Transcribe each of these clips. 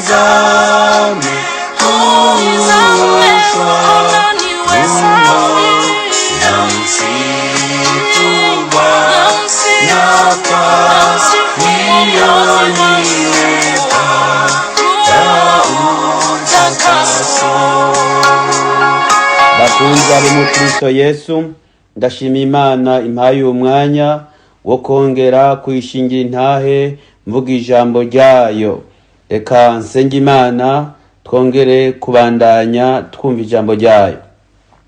Nitazame uso namsifu Bwana kwa hiyo nimepata utakaso. Bakunzi b'umukristo Yesu, ndashima Imana impaye uyu mwanya wo kongera kuyishingira intahe mvuga ijambo ryayo. Reka nsenge Imana, twongere kubandanya twumva ijambo ryayo.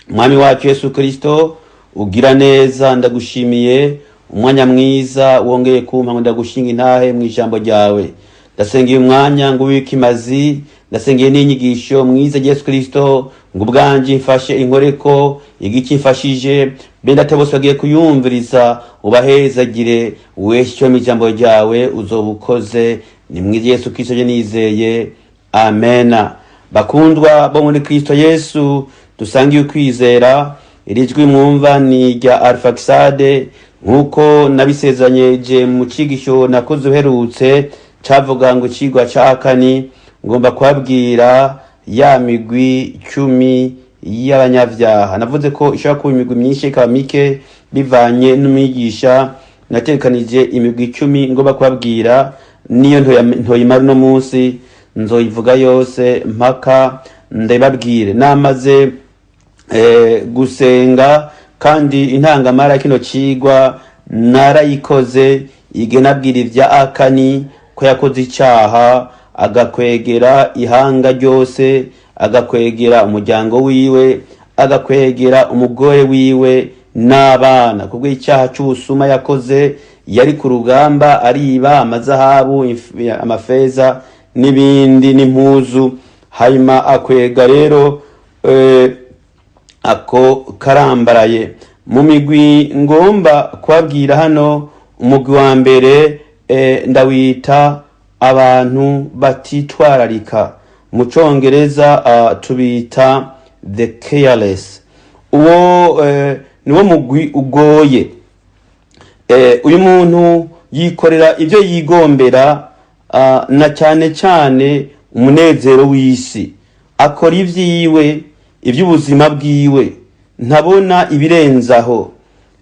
Mwami wacu Yesu Kristo, ugira neza, ndagushimiye umwanya mwiza wongeye kumpa ngo ndagushinga intahe mu ijambo ryawe. Ndasengeye umwanya ngo ubike imazi, ndasengeye n'inyigisho mwiza Yesu Kristo, ngo ubwanje mfashe inkoreko igiki mfashije bendate bose bagiye kuyumviriza, ubahezagire weshywe mu ijambo ryawe uzoba ukoze. Ni mwiza Yesu Kristo je nizeye, amena. Bakundwa bo muri Kristo Yesu dusangiye ukwizera, iri jwi mwumva ni irya Alfakisade, nk'uko nabisezanyeje mu cigisho nakoze uherutse cavuga ngo icigwa ca Akani. Ngomba kubabwira ya migwi 10 y'abanyavyaha. Navuze ko ishobora kuba imigwi myinshi, ikaba mike, bivanye n'umwigisha. Natekanije imigwi 10 ngomba kubabwira, niyo ntoyimara uno munsi nzoyivuga yose mpaka ndabibabwire. Namaze gusenga, kandi intangamara kino cigwa narayikoze igihe nabwira ivya Akani, ko yakoze icaha agakwegera ihanga ryose, agakwegera umuryango wiwe, agakwegera umugore wiwe n'abana kubw'icyaha c'ubusuma yakoze. Yari ku rugamba, ariba amazahabu, amafeza n'ibindi n'impuzu, hanyuma akwega rero ako karambaraye. Mu migwi ngomba kubabwira hano, umugwi wa mbere ndawita abantu batitwararika. Mu congereza tubita the careless. Uwo niwo mugwi ugoye. Uyu muntu yikorera ibyo yigombera, na cyane cyane umunezero w'isi. Akora ibyiwe, iby'ubuzima bwiwe, ntabona ibirenzaho.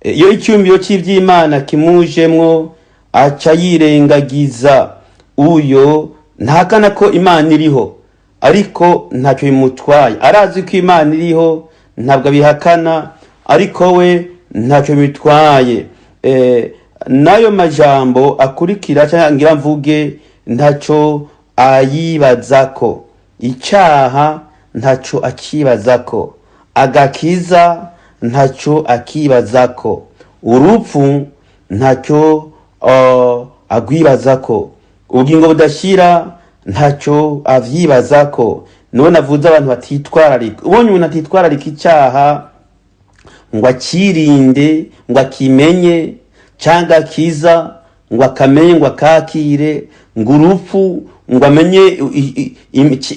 Iyo icyumviro cy'iby'Imana kimujemwo, aca yirengagiza. Uyo ntahakana ko Imana iriho, ariko ntacyo bimutwaye. Arazi ko Imana iriho, ntabwo abihakana, ariko we ntacyo bitwaye. N'ayo majambo akurikira cyangwa ngira mvuge, ntacyo ayibazako. Icyaha ntacyo akibazako, agakiza ntacyo akibazako, urupfu ntacyo agwibazako, ubugingo budashira ntacyo avyibazako. Niwe navuze abantu batitwararika. Ubonye umuntu atitwararika icyaha ngo akirinde, ngo akimenye, cyangwa akiza ngo akamenye, ngo akakire, ngo urupfu ngo amenye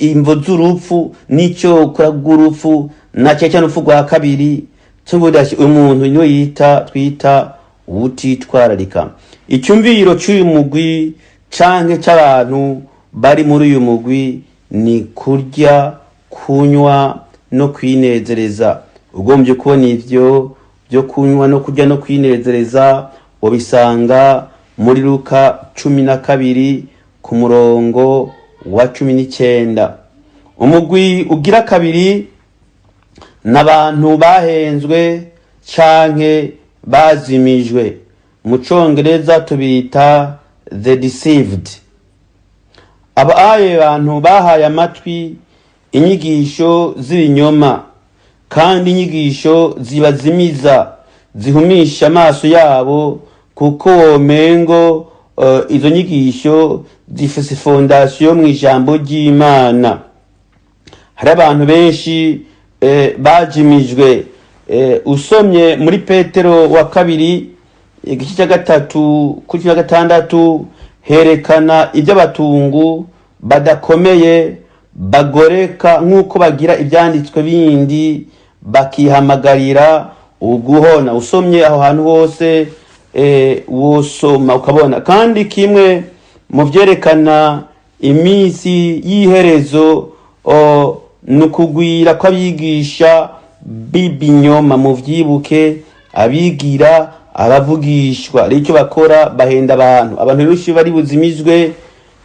imvo z'urupfu n'icyo ukora rw'urupfu, na cyane cyane urupfu rwa kabiri cyangwa umuntu, niwe yita twita ubutitwararika. Icyumviro cy'uyu mugwi canke c'abantu bari muri uyu mugwi ni kurya, kunywa no kwinezereza. Ugombye kubona ivyo byo kunywa no kurya no kwinezereza, ubisanga muri Luka 12 ku murongo wa 19. Umugwi ugira kabiri n'abantu bahenzwe canke bazimijwe. Mu congereza tubita the deceived. Aba aye bantu bahaye amatwi inyigisho z'ibinyoma, kandi inyigisho zibazimiza, zihumisha amaso yabo, kuko womengo izo nyigisho zifise fondation mu ijambo ry'Imana. Hari abantu benshi bajimijwe. Usomye muri Petero wa kabiri igice cya 3 kuri 16, herekana iby'abatungu badakomeye bagoreka nk'uko bagira ibyanditswe bindi, bakihamagarira uguhona. Usomye aho hantu hose, wosoma ukabona kandi kimwe mu byerekana. Iminsi y'iherezo ni ukugwira kw'abigisha b'ibinyoma. Muvyibuke, abigira abavugishwa, rero icyo bakora bahenda abantu. Abantu benshi bari buzimizwe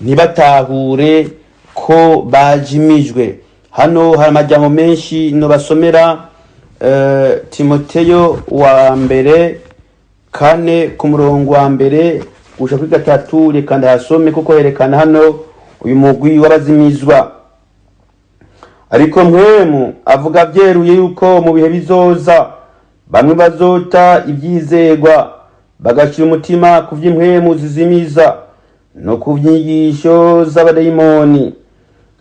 ntibatahure ko bajimijwe. Hano hari amajambo menshi nobasomera. Timoteyo wa mbere 4 ku murongo wa 1 gushika kuri 3, reka ndahasome kuko herekana hano uyu mugwi w'abazimizwa. Ariko Mpwemu avuga vyeruye yuko mu bihe bizoza bamwe bazota ivyizegwa, bagashira umutima ku vy'impwemu zizimiza no ku vyigisho z'abadayimoni,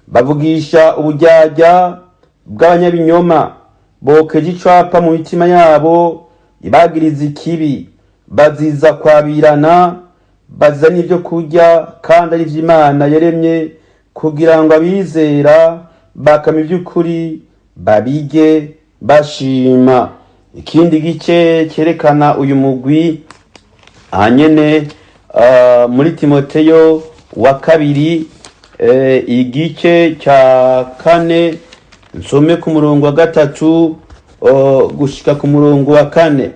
bavugisha uburyarya bw'abanyabinyoma, bokeje icapa mu mitima yabo ibagiriza ikibi, baziza kwabirana, baziza n'ivyo kurya kandi ari ivy'Imana yaremye, kugira ngo abizera bakama ivy'ukuri babirye bashima. Ikindi gice cyerekana uyu mugwi ahanyene, muri Timoteyo wa kabiri, igice cya 4, nsome ku murongo wa 3 gushika ku murongo wa 4.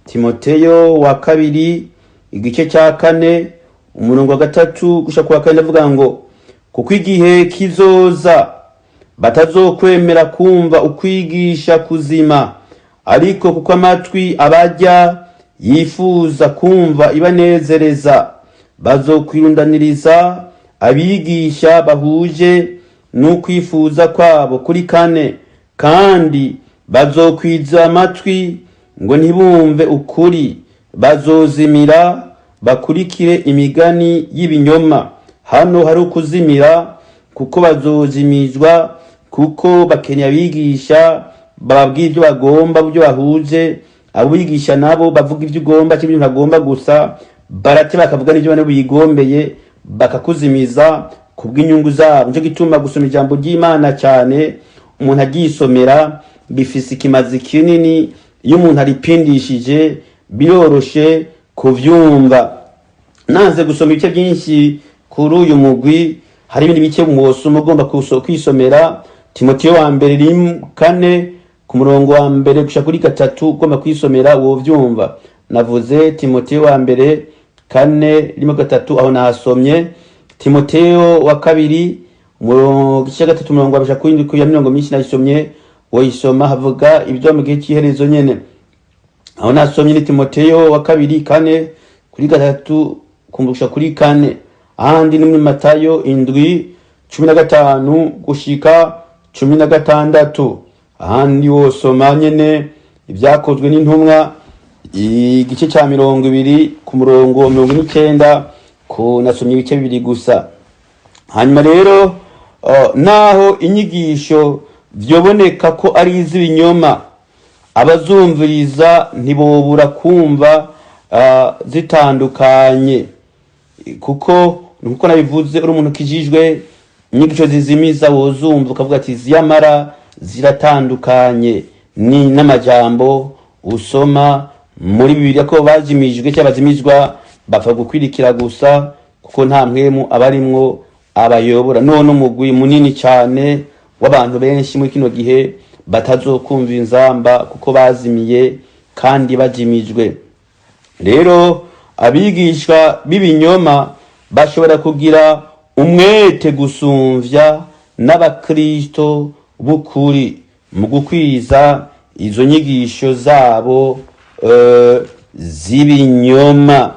Timoteyo wa kabiri igice cya 4, umurongo wa 3 gushika ku wa 4, ndavuga ngo: kuko igihe kizoza batazokwemera kumva ukwigisha kuzima, ariko kuko amatwi abajya yifuza kumva ibanezereza, bazokwirundaniriza abigisha bahuje n'ukwifuza kwabo. Kuri 4, kandi bazokwiza amatwi ngo ntibumve ukuri, bazozimira bakurikire imigani y'ibinyoma. Hano hari ukuzimira kuko bazozimizwa, kuko bakeneye abigisha bababwira ibyo bagomba, ibyo bahuje. Abo bigisha nabo bavuga ibyo ugomba cyangwa ibyo ntagomba gusa, barate bakavuga n'ibyo bane bigombeye, bakakuzimiza kubw'inyungu zabo. Nicyo gituma gusoma ijambo ry'Imana cyane, umuntu aryisomera, bifise ikimazi kinini. Iyo umuntu aripindishije biroroshe kuvyumva. Nanze gusoma ibice byinshi kuri uyu mugwi, hari ibindi bice mwosoma ugomba kwisomera. Timoteyo wa mbere 4 ku murongo wa 1 gushika kuri 3, ugomba kwisomera wovyumva. Navuze Timoteyo wa mbere 4 1 3, aho nahasomye. Timoteyo wa kabiri umurongo igice 3, umurongo wa gushika kuri 7, ya mirongo myinshi nayisomye, woyisoma, havuga ibyo mu gihe cy'iherezo nyene. Aho nasomye ni Timoteyo wa kabiri 4 kuri 3 kumbusha kuri 4. Ahandi ni muri Matayo 7 15 gushika 16. Ahandi wosoma nyene Ibyakozwe n'Intumwa igice cya 20 ku murongo 49, ko nasomye ibice bibiri gusa. Hanyuma rero, naho inyigisho vyoboneka ko ari iz'ibinyoma, abazumviriza ntibobura kumva zitandukanye, kuko nkuko nabivuze, uri umuntu ukijijwe, inyigisho zizimiza wozumva ukavuga ati ziyamara ziratandukanye ni n'amajambo usoma muri Bibiliya. Ko bajimijwe cyangwa bazimizwa bapfa gukwirikira gusa, kuko nta mpwemu abarimwo abayobora. None umugwi munini cyane w'abantu benshi muri kino gihe batazokumva inzamba kuko bazimiye kandi bajimijwe. Rero abigishwa b'ibinyoma bashobora kugira umwete gusumvya n'abakristo b'ukuri mu gukwiza izo nyigisho zabo z'ibinyoma.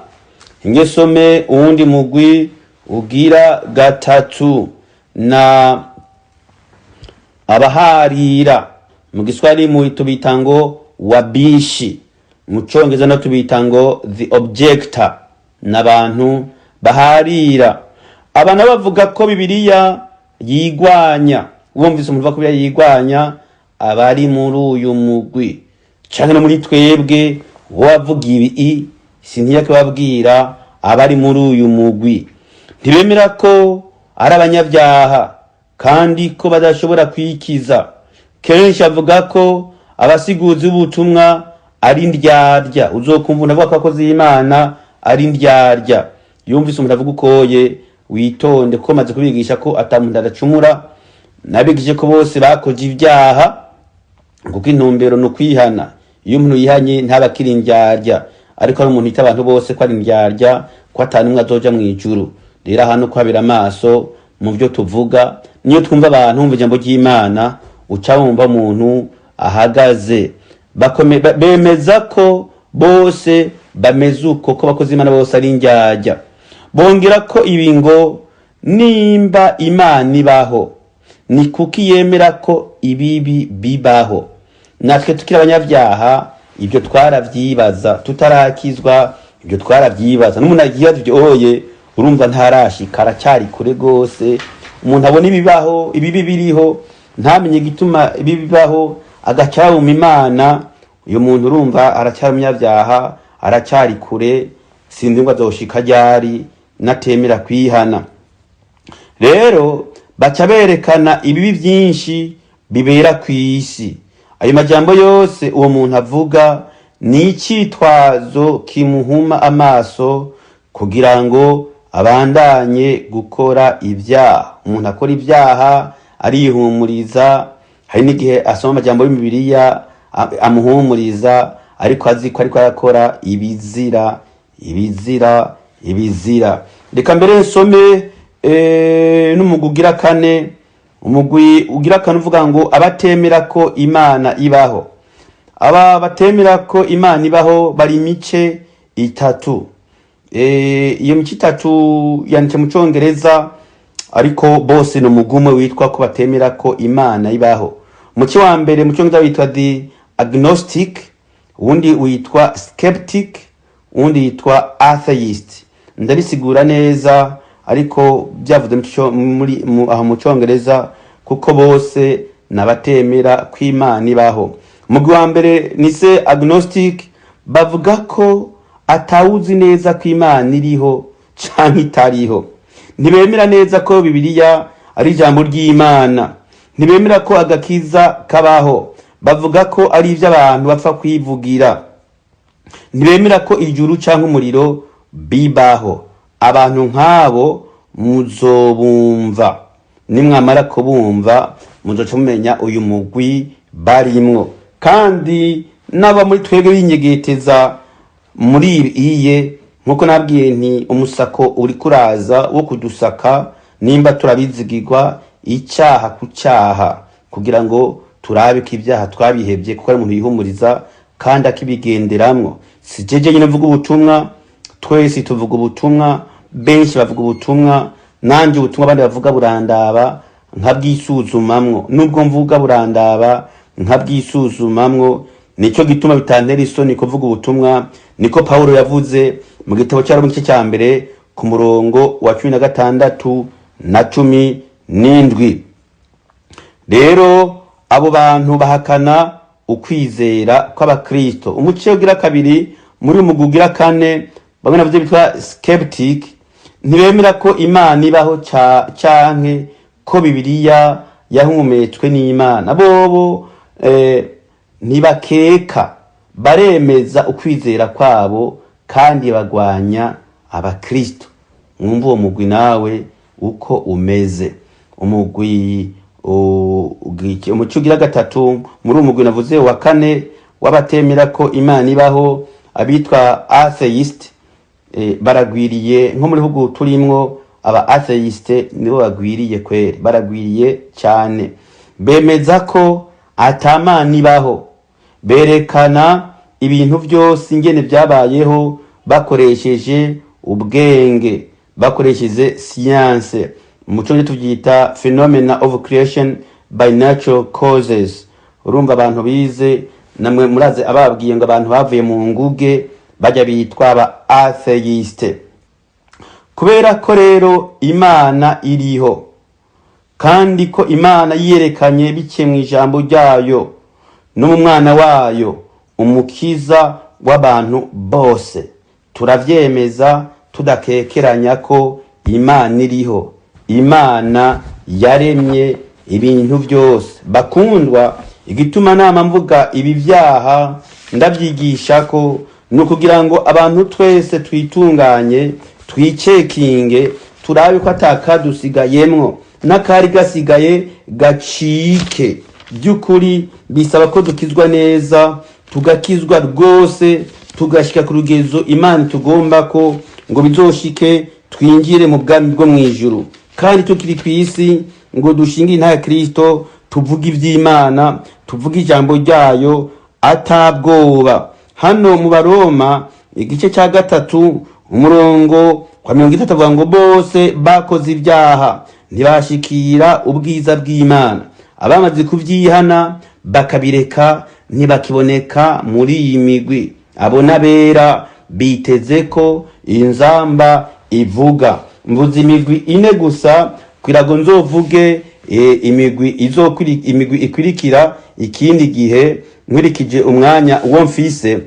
Ingesome uwundi mugwi ugira 3 na abaharira. Mu Giswahili mu tubita ngo wabishi, mu Congereza no tubita ngo the objector, n'abantu baharira. Aba nabo bavuga ko Bibiliya yigwanya. Wumvise umuntu avuga ko Bibiliya yigwanya, abari muri uyu mugwi canke no muri twebwe. Uwo avuga ibi sintiya kubabwira, abari muri uyu mugwi ntibemera ko ari abanyabyaha kandi ko badashobora kwikiza. Kenshi avuga ko abasiguzi b'ubutumwa ari ndyarya. Uzokumva umuntu avuga ko akoze Imana ari ndyarya. Yumvise umuntu avuga ukoye, Witonde, kuko maze kubigisha ko ata muntu adacumura. Nabigije ko bose bakoze ibyaha, kuko intumbero ni ukwihana. Iyo umuntu yihanye ntaba akiri indyarya, ariko ari umuntu yita abantu bose ko ari indyarya, ko ata n'umwe azoja mu ijuru. Rero ahantu kuhabera amaso mu byo tuvuga, niyo twumva abantu bumva ijambo ry'Imana, uca wumva umuntu ahagaze. Bemeza ko bose bameze uko, ko abakozi b'Imana bose ari indyarya. Bongera ko ibi ngo: "Nimba Imana ibaho, ni kuki yemera ko ibibi bibaho?" Natwe tukiri abanyabyaha ibyo twaravyibaza, tutarakizwa ibyo twaravyibaza. N'umuntu agibaza ibyo oye, urumva ntarashika, aracyari kure gose. Umuntu abona ibibaho, ibibi biriho, ntamenye igituma ibi bibaho, agaca yawuma Imana, uyu muntu urumva aracyari umunyabyaha, aracyari kure. Sinzi ngo azoshika ryari natemera kwihana. Rero baca berekana ibibi byinshi bibera ku isi. Ayo majambo yose uwo muntu avuga ni icyitwazo kimuhuma amaso kugira ngo abandanye gukora ibyaha. Umuntu akora ibyaha arihumuriza. Hari n'igihe asoma amajambo y'Imibiriya amuhumuriza, ariko azi ko ariko arakora ibizira, ibizira, ibizira. Reka mbere nsome n'umugwi ugira kane. Umugwi ugira kane uvuga ngo abatemera ko Imana ibaho. Aba batemera ko Imana ibaho bari imice itatu. Iyo mice itatu yanditse mu Congereza, ariko bose ni umugwi umwe witwa ko batemera ko Imana ibaho. Umuce wa mbere mu Congereza witwa the agnostic, uwundi witwa skeptic, uwundi yitwa atheist. Ndabisigura neza, ariko byavuze aho mu Congereza, kuko bose nabatemera ko Imana ibaho. Umugwi wa mbere ni se agnostic. Bavuga ko atawuzi neza ko Imana iriho canke itariho. Ntibemera neza ko Bibiliya ari ijambo ry'Imana. Ntibemera ko agakiza kabaho. Bavuga ko ari ivy'abantu bapfa kwivugira. Ntibemera ko ijuru canke umuriro bibaho. Abantu nk'abo muzobumva. Nimwamara kubumva, muzoca mumenya uyu mugwi barimwo. Kandi n'aba muri twebwe binyegeteza muri iye, nkuko nabwiye nti umusako uri kuraza wo kudusaka nimba turabizigirwa, icyaha ku cyaha, kugira ngo turabe ko ibyaha twabihebye, kuko ari umuntu yihumuriza kandi akibigenderamwo. Si jeje nyine mvuga ubutumwa, twese tuvuga ubutumwa, benshi bavuga ubutumwa. Nanjye ubutumwa abandi bavuga burandaba nkabwisuzumamwo, nubwo mvuga burandaba nkabwisuzumamwo. Nicyo gituma bitantera isoni kuvuga ubutumwa. Niko Pawulo yavuze mu gitabo cya Roma, igice cya mbere, ku murongo wa 16 na 17. Rero abo bantu bahakana ukwizera kw'Abakristo. Umuce ugira kabiri muri umugwi ugira kane, bamwe navuze bitwa skeptic, ntibemera ko Imana ibaho canke ko Bibiliya yahumetswe n'Imana. Bobo ntibakeka, baremeza ukwizera kwabo kandi bagwanya Abakristo. Mwumva uwo mugwi nawe uko umeze. Umugwi umuco ugira gatatu muri uwo mugwi navuze wa kane w'abatemera ko Imana ibaho, abitwa atheist, baragwiriye nko muri bihugu turimwo. Aba atheist nibo bagwiriye kwere, baragwiriye cyane. Bemeza ko atamana ibaho. Berekana ibintu byose ingene byabayeho bakoresheje ubwenge, bakoresheje science. Mu Cyongereza tubyita phenomena of creation by natural causes. Urumva abantu bize namwe muraze ababwiye ngo abantu bavuye mu nguge bajya bitwa aba atheist. Kubera ko rero Imana iriho, kandi ko Imana yiyerekanye biciye mu ijambo ryayo no mu Mwana wayo, umukiza w'abantu bose, turavyemeza tudakekeranya ko Imana iriho, Imana yaremye ibintu byose. Bakundwa, igituma nama mvuga ibi byaha, ndabyigisha ko ni ukugira ngo abantu twese twitunganye, twicekinge, turabe ko turi abizigirwa. Turabe ko atakadusigayemwo, n'akari gasigaye gacike. By'ukuri bisaba ko dukizwa neza, tugakizwa rwose, tugashyika ku rugezo Imana tugomba ko ngo bizoshike twinjire mu bwami bwo mu ijuru. Kandi tukiri ku isi, ngo dushinge intahe ya Kristo, tuvuge iby'Imana, tuvuge ijambo ryayo atabwoba. Hano mu Baroma igice cya 3, umurongo wa 30, avuga ngo bose bakoze ibyaha, ntibashikira ubwiza bw'Imana. Abamaze kubyihana bakabireka ntibakiboneka muri iyi migwi. Abo n'abera biteze ko inzamba ivuga. Mvuze imigwi ine gusa kugira ngo nzovuge imigwi ikurikira ikindi gihe, nkurikije umwanya uwo mfise.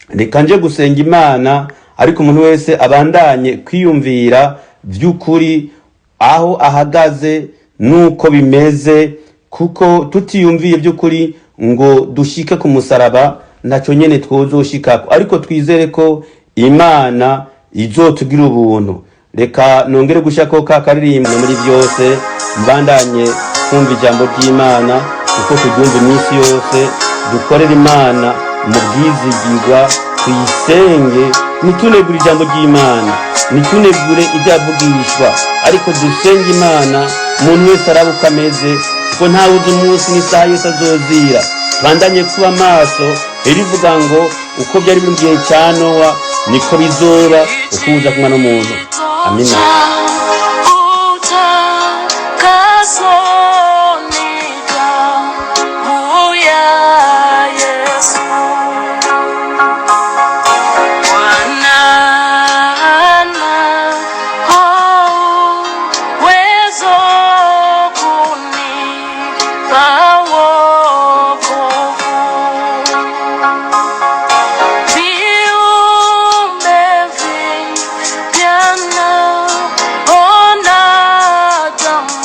Reka nje gusenga Imana, ariko umuntu wese abandanye kwiyumvira by'ukuri aho ahagaze nuko bimeze, kuko tutiyumviye by'ukuri ngo dushike ku musaraba, ntacyo nyene twozoshikako. Ariko twizere ko Imana izotugira ubuntu. Reka nongere gushako ka karirimbo. Muri byose mbandanye kumva ijambo ry'Imana uko turyumva iminsi yose, dukorere Imana mu bwizigirwa, tuyisenge, ntitunegure ijambo ry'Imana, ntitunegure ibyavugishwa, ariko dusenge Imana. Umuntu wese araba uko ameze, kuko ntawe uzi umunsi n'isaha yose azozira. Tubandanye kuba maso. Rivuga ngo uko byari biri mu gihe cya Nowa, niko bizoba ukuza kumwa n'umuntu. Amina. Utakaso ni damu ya Yesu. Bwana uwezo kunipa wokovu. Viumbe vipya naona, damu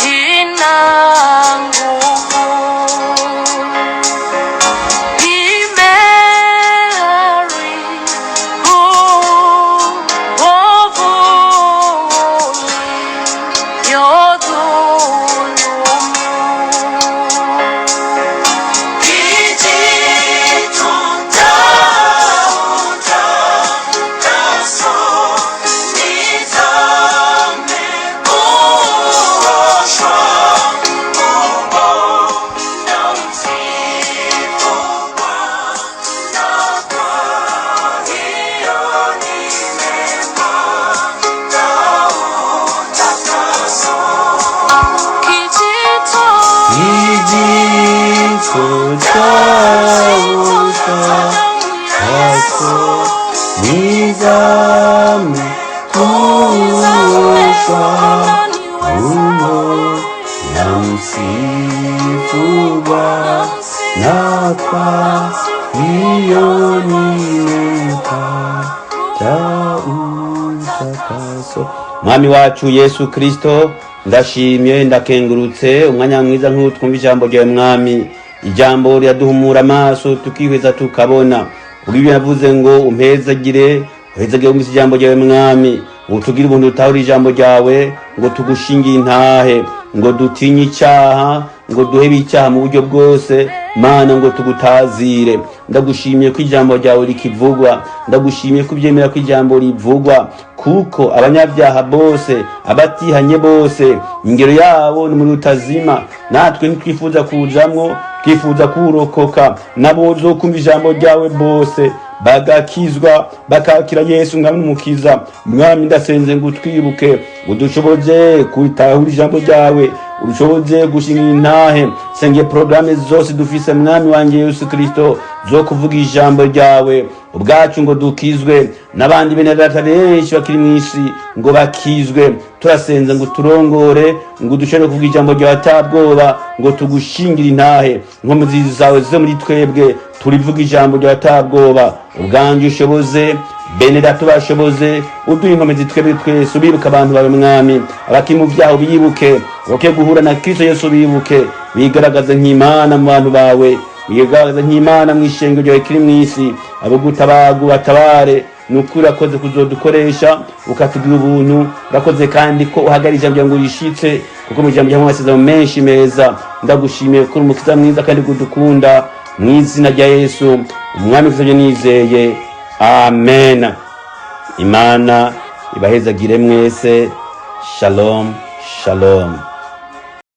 ina nguvu. Imeharibu uovu uliodhulumu. Kijito cha utakaso nizame, kuoshwa humo na msifu Bwana, kwa hiyo nimepata utakaso. Kijito Kijito cha utakaso nizame, kuoshwa humo na msifu Bwana, kwa hiyo nimepata utakaso. Mwami wacu Yesu Kristo, ndashimye, ndakengurutse umwanya mwiza nk'uwo twumva ijambo ryawe. Mwami, ijambo riraduhumura amaso, tukihweza tukabona. Kubw'ibyo navuze ngo umpezagire, uhezagire wumvise ijambo ryawe. Mwami, utugire ubuntu dutahura ijambo ryawe, ngo tugushingiye intahe, ngo dutinye icyaha, ngo duhebe icyaha mu buryo bwose, Mana, ngo tugutazire. Ndagushimiye ko ijambo ryawe rikivugwa, ndagushimiye ko ubyemera ko ijambo rivugwa, kuko abanyabyaha bose, abatihanye bose, ingero yabo ni muri utazima. Natwe ntitwifuza kujamwo, twifuza kuwurokoka. Nabo kumva ijambo ryawe bose bagakizwa, bakakira Yesu mwami n'Umukiza. Mwami, ndasenze ngo utwibuke, udushoboze kwitahura ijambo ryawe, udushoboze gushinga intahe. Senge porogaramu zose dufise, Mwami wanjye Yesu Kristo, zo kuvuga ijambo ryawe ubwacu ngo dukizwe, n'abandi bene data benshi bakiri mu isi ngo bakizwe. Turasenze ngo turongore, ngo dushobore kuvuga ijambo ryawe atabwoba, ngo tugushingire intahe. Inkomezi zawe zize muri twebwe, turivuga ijambo ryawe atabwoba. Ubwanjye ushoboze, bene data ubashoboze, uduhe inkomezi twebwe twese. Ubibuke abantu bawe, Mwami. Abakiri mu byaha ubibuke, abakwiye guhura na Kristo Yesu ubibuke. Wigaragaze nk'Imana mu bantu bawe, wigaragaze nk'Imana mu ishengero ryawe kiri mu isi. Abo gutabaga ubatabare. Ni ukuri urakoze kuzodukoresha ukatugira ubuntu. Urakoze kandi ko uhagarara ijambo ryawe ngo urishitse, kuko mu ijambo ryawe amasezerano menshi meza. Ndagushimiye ko uri umukiza mwiza kandi kudukunda. Mu izina rya Yesu umwami kusabye nizeye, amen. Imana ibahezagire mwese. Shalom, shalom.